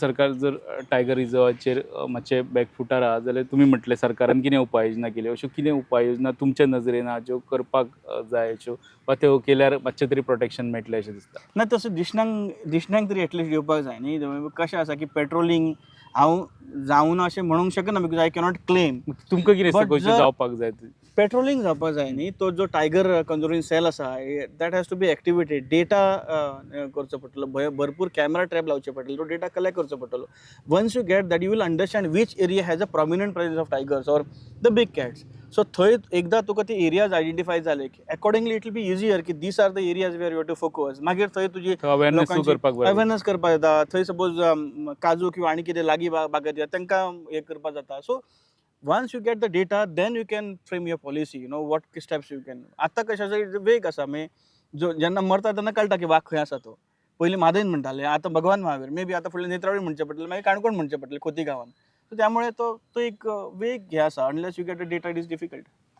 सरकार जर टायगर रिजर्वाचेर मातशें बॅकफुटार आहा जाल्यार तुमी म्हटलें सरकारान कितें उपाययोजना केल्यो, अश्यो कितें उपाययोजना तुमच्या नजरेन आहा ज्यो करपाक जाय अश्यो वा त्यो केल्यार मातशें तरी प्रोटेक्शन मेळटलें अशें दिसता? ना, तशें दिसण्यांक दिसण्यांक तरी एटलिस्ट येवपाक जाय न्ही. कशें आसा की पेट्रोलिंग हांव जावना अशें म्हणूंक शकना because I cannot claim. तुमकां कितें दिसता But कशें जावपाक जाय तें? पेट्रोलिंग जावपाक जाय न्ही. तो जो टायगर कन्जर्विंग सेल आसा, that has to be activated. Data करचो पडटलो, भरपूर कॅमेरा ट्रॅप लावचे पडटले, तो डेटा कलेक्ट करचो पडटलो. Once you get that, you will understand which area has a prominent presence of tigers or the big cats. So थंय एकदां तुका ते एरियाज आयडेंटिफाय जाले की accordingly it will be easier की these are the areas where you to focus. मागीर थंय तुजी अवेरनेस करपाक बरें. अवेरनेस करपाक जाता. थंय सपोज काजू किंवा आनी कितें लागीं बागत येता, तांकां हें करपाक जाता. So once you get the data, then you can frame your policy, what steps you can. आतां कशें आसा, वेग आसा. मागीर जो जेन्ना मरता तेन्ना कळटा की वाग खंय आसा तो. पयलीं म्हादयन म्हणटाले, आतां भगवान महावीर, मे बी आतां फुडलें नेत्रावळी म्हणचें पडटलें, मागीर काणकोण म्हणचें पडटलें, खोती गांवान. सो त्यामुळे तो तो एक वेग हे आसा. Unless you get a data, it is difficult.